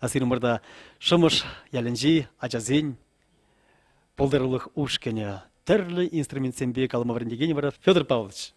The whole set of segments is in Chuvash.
Сирӗн Шӑмӑш ялӗнчи ачасен пултарулӑх ушкӑнӗ тӗрлӗ инструментсемпе калама вӗрентекен вара Федор Павлович.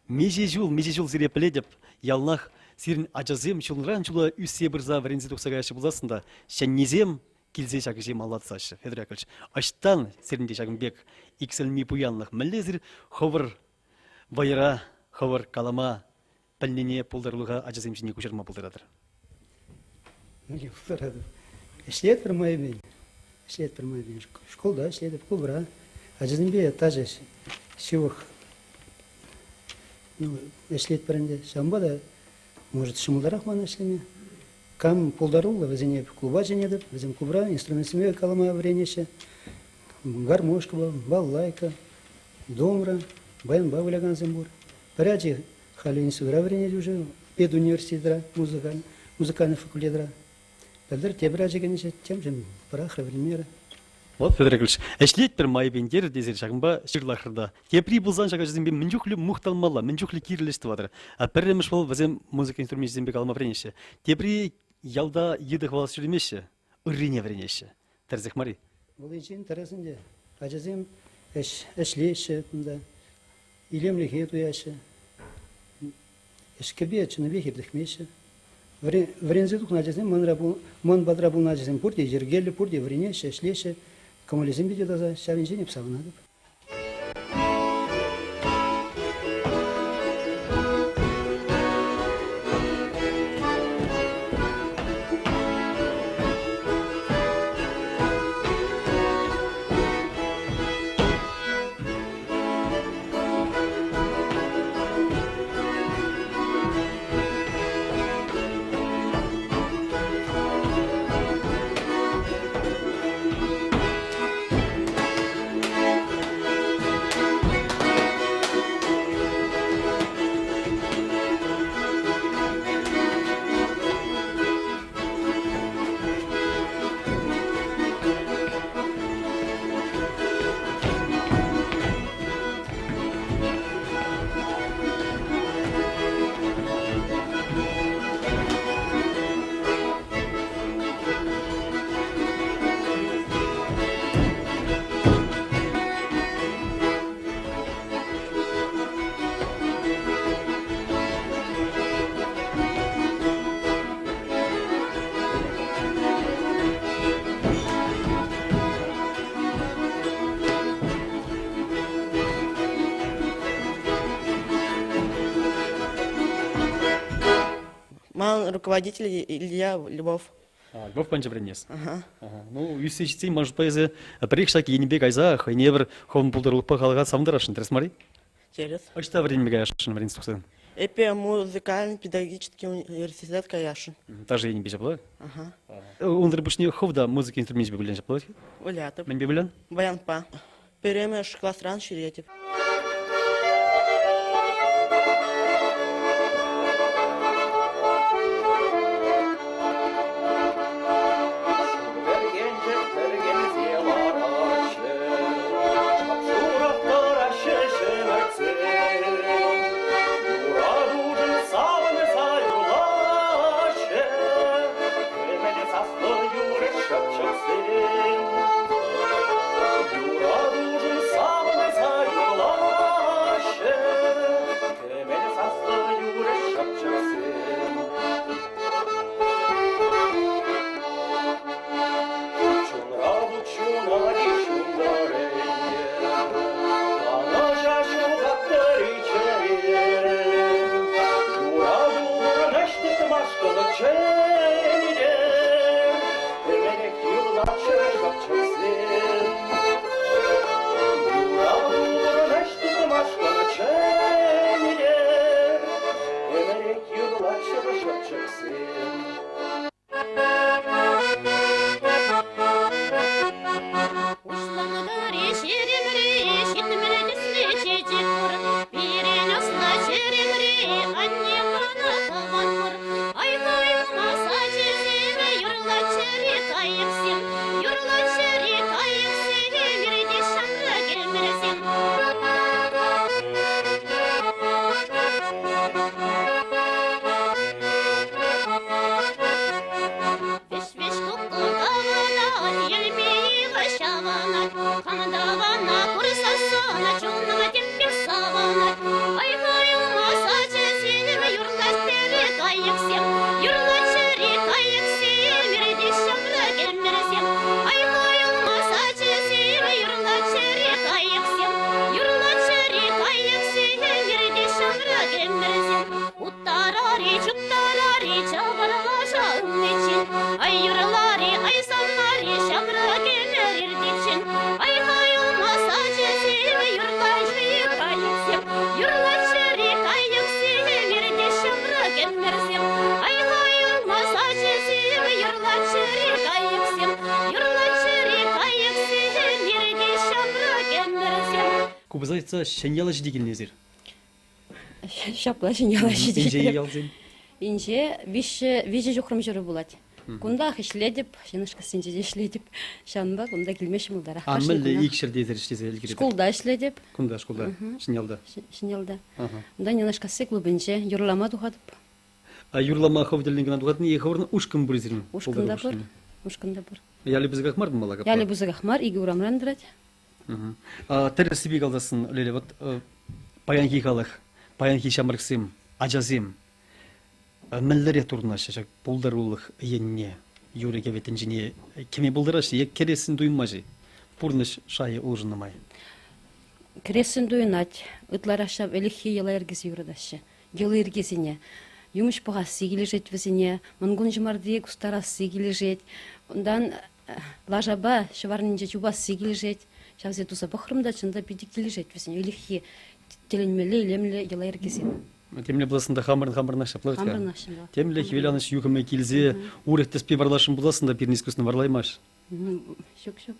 Миҫе ҫул, миҫе ҫул сире пӗлетӗп, яланах сирӗн ачасем ҫулран ҫула ӳссе пырса вӗренсе тухса каяҫҫӗ пулсассӑн та ҫӗннисем килсе ҫак ӗҫе маллатсаҫҫӗ. Федор Яковлевич, ӑҫтан сирӗнте ҫакӑн пек иксӗлми пуянлӑх? Мӗнле сир хӑвӑр вӑйӑра, хӑвӑр калама пӗлнине пултарулӑха ачасем ҫине куҫарма пултаратӑр? Мӗнле пултаратӑп? Ӗҫлетпӗр майӗпен. Ӗҫлетпӗр майӗпен. Шкулта ӗҫлетӗп, клубра. Ачасемпе тачӑ ҫывӑх ну, ӗҫлетпӗр ӗнтӗ. Ҫавӑнпа та, может, ҫӑмӑлтарах мана ӗҫлеме. Кам пултаруллӑ, вӗсене клуба чӗнетӗп. Вӗсем клубра инструментсемпе калама вӗренеҫҫӗ. Гармошкӑпа, балалайка, домра, баянпа вылякансем пур. Пӗр ачи халӗ институтра вӗренет уже, педуниверситетра, музыкальный факультетра. Пӗлтӗр тепӗр ача кӗнӗччӗ, темшӗн пӑрахрӗ, вӗренмерӗ. Вот, Федор Яковлевич, ӗҫлетпӗр майӗпен терӗр тесен ҫакӑнпа ҫырлахрӑр та. Тепри пулсан ҫак ачасемпе мӗн чухлӗ мухтанмалла, мӗн чухлӗ кирлӗ ӗҫ тӑватӑр. А пӗрремӗш вӑл вӗсем музыка инструменчӗсемпе калама вӗренеҫҫӗ. Тепри ялта йытӑ хӑвалас ҫӳремеҫҫӗ, ыррине вӗренеҫҫӗ. Тӗрӗсех мар-и? Вӑл енчен тӗрӗс ӗнтӗ. Ачасем ӗҫ, ӗҫлеҫҫӗ кунта, илемлӗхе туяҫҫӗ. Ӗҫкӗпе чӑннипех иртӗхмеҫҫӗ. Вӗренсе тухнӑ ачасем манра, ман патра пулнӑ ачасем пурте йӗркеллӗ, пурте вӗренеҫҫӗ, ӗҫлеҫҫӗ. Кӑмӑлӗсемпе те таса, ҫав енчен эп савӑнатӑп. Ман руководитель Илья Львов. Львов панча вӗренес. Ну, ӳссе ҫитсен, может, эсӗ пӗрех ҫак енӗпе кайса хӑйне евӗр хӑвӑн пултарулӑхпа халӑха савӑнтарасшӑн, тӗрӗс мар-и? Тӗрӗс. Ӑҫта вӗренме каясшӑн вӗренсе тухсан? Эпӗ музыкальный педагогический университет каясшӑн. Ташӑ енӗпе ҫапла? Ага. Унсӑр пуҫне хӑв та музыка инструменчӗпе вылян ҫапла? Вылятӑп. Мӗнпе вылян? Баянпа. Пӗрремӗш класран ҫӳретӗп. Пӗркенчӗк пӗркенсе лараҫҫӗ, шап-шурах тӑраҫҫӗ ҫӗмӗртсем. Юратушӑн савӑнса юрлаҫҫӗ, кӗмӗл саслӑ юрӑ шӑпчӑксем. Юратушӑн савӑнса юрлаҫҫӗ. Купӑса йӑтса Ҫӗньяла ҫити килнӗ эсир? Ҫапла Ҫӗньяла ҫити. Инҫе ялсем? Инҫе виҫӗ ҫухрӑм ҫурӑ пулать. Кунтах ӗҫлетӗп, Ҫӗнӗшкассинче те ӗҫлетӗп. Ҫавӑнпа кунта килме ҫӑмӑлтарах. А мӗнле ик ҫӗрте эсир ӗҫлесе ӗлкӗретӗр? Шкулта ӗҫлетӗп. Кунта шкулта, Ҫӗньялта? Ҫӗньялта. Унта Нинашкасси клубӗнче юрлама тухатӑп. А юрлама хӑв тӗллӗн кӑна тухатни е хӑвӑрӑн ушкӑн пур сирӗн? Ушкӑн та пур. Ушкӑн та пур. Ялӗ пысӑках мар пулмалла капла? Ялӗ пысӑках мар, икӗ урамран тӑрать. Тӗрӗссипе каласассӑн, Леля, вот паянхи халӑх, паянхи ҫамрӑксем, ачасем мӗнлерех туртӑнаҫҫӗ ҫак пултарулӑх енне, юрӑ-кӗвӗ тӗнчине кӗме пултараҫҫӗ е кӗрессӗн туйӑнмасть-и? Пурнӑҫ шайӗ улшӑннӑ май. Кӗрессӗн туйӑнать. Ытларах ҫав ӗлӗкхи йӑла-йӗркесем юратаҫҫӗ. Йӑли-йӗркесене. Юмӑҫ пӑхасси килӗшет вӗсене, Мӑнкун ҫӑмарти кустарасси килӗшет. Унтан лашапа ҫӑварнинче чупасси килӗшет. Ҫавсене туса пӑхрӑм та, чӑн та питӗ килӗшет вӗсене. Ӗлӗкхи тӗлӗнмелле илемлӗ йӑла-йӗркесем. Темле пуласӑн та хамӑрӑн хамӑрӑнах ҫапла вӗт-ха. Хамӑрӑнах ҫапла. Темле хӗвеланӑҫ юхӑмӗ килсе урӑх тӗспе варлашӑн пуласӑн та пирӗн искусствӑна варлаймасть. Ҫук, ҫук.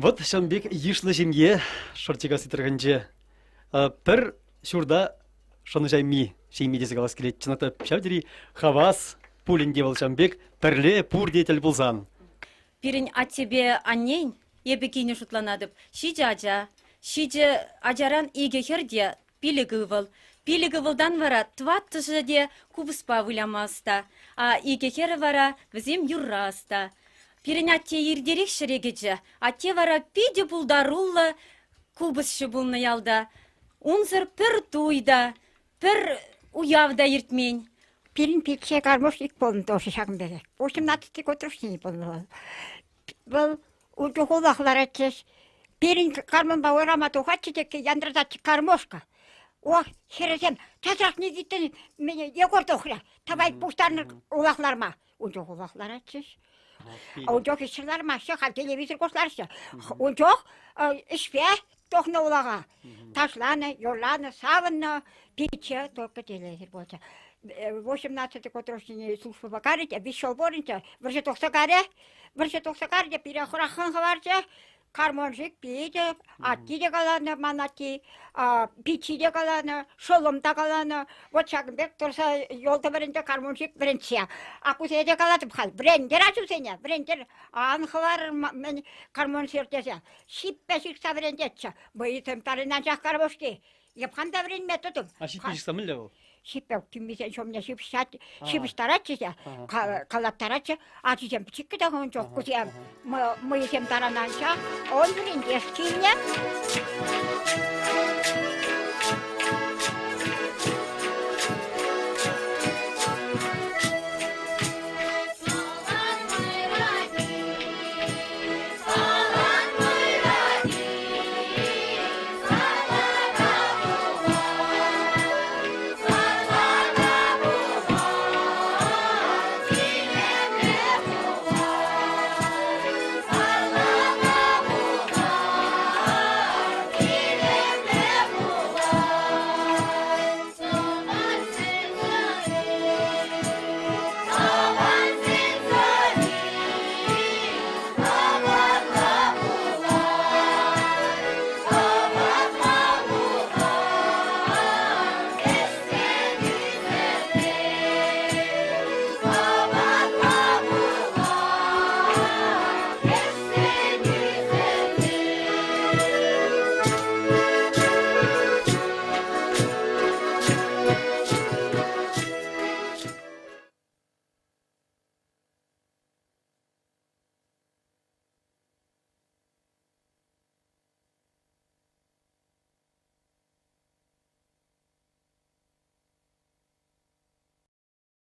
Вӑт ҫавӑн пек йышлӑ ҫемье Шорчекасси тӑрӑхӗнче пӗр ҫурта шӑнӑҫайми ҫемье тесе калас килет. Чӑнах та ҫав тери хавас пуль ӗнтӗ вӑл ҫавӑн пек пӗрле пурте тӗл пулсан. Пирӗн аттепе аннен, эпӗ кинӗ шутланатӑп, ҫичӗ ача. Ҫичӗ ачаран икӗ хӗр те пилӗк ывӑл. Пилӗк ывӑлтан вара тӑваттӑшӗ те купӑспа выляма ӑста. А икӗ хӗрӗ вара вӗсем юрра ӑста. Пирӗн атте иртерех ҫӗре кӗчӗ. Атте вара питӗ пултаруллӑ купӑсҫӑ пулнӑ ялта. Унсӑр пӗр туй та, пӗр уяв та иртмен. Пирӗн пичче гармошник пулнӑ тоже ҫакӑн пекех. Восемнадцати годрушний пулнӑ вӑл. Вӑл утюхулах ларатчӗҫ. Пирӗн гармонпа урама тухатчӗ те янтӑртатчӗ гармошка. Ох, хӗрӗсем, часрах Никитин Егор тухрӗ. Тавай пуҫтарнӑ улах ларма. Ун чух улах ларатчӗҫ. Ун чух ӗҫсӗр лармаҫҫӗ, халь телевизор куҫлаҫҫӗ. Ун чух ӗҫпе тухнӑ улаха. Ташланӑ, юрланӑ, савӑннӑ. Пичче только телевизор пулчӗ. 18 год службӑпа карӗ те, виҫ ҫул пурӑнчӗ. Вӑрҫӑ тухса карӗ. Вӑрҫӑ тухса карӗ те пире хӑраххӑн хӑварчӗ. Карманшик питӗ, атти те каланӑ ман атти, пиччи те каланӑ, шӑллӑм та каланӑ. Вот ҫакӑн пек тӑрса йолтӑ вӗренте кармуншик вӗрентсе. Акусене те калатӑп халь, вӗрентер ачусене, вӗрентер, ан хӑварӑр мӗн кармуншик тесе. Ҫиппе ҫыхса вӗрентетчӗ. Вӑйӑсем тарӑн анчах кармушки. Эп хам та вӗренме тӑтӑм. А ҫиппе ҫыхса мӗнле вӑл? Ҫиппе тӳмисен ҫумне ҫыпҫать, ҫыпӑҫтаратчӗ те, калаттаратчӗ. Ачисем пӗчӗккӗ те ун чух кусем мӑйӗсем таран анчах. Он вӗрентес килнӗ.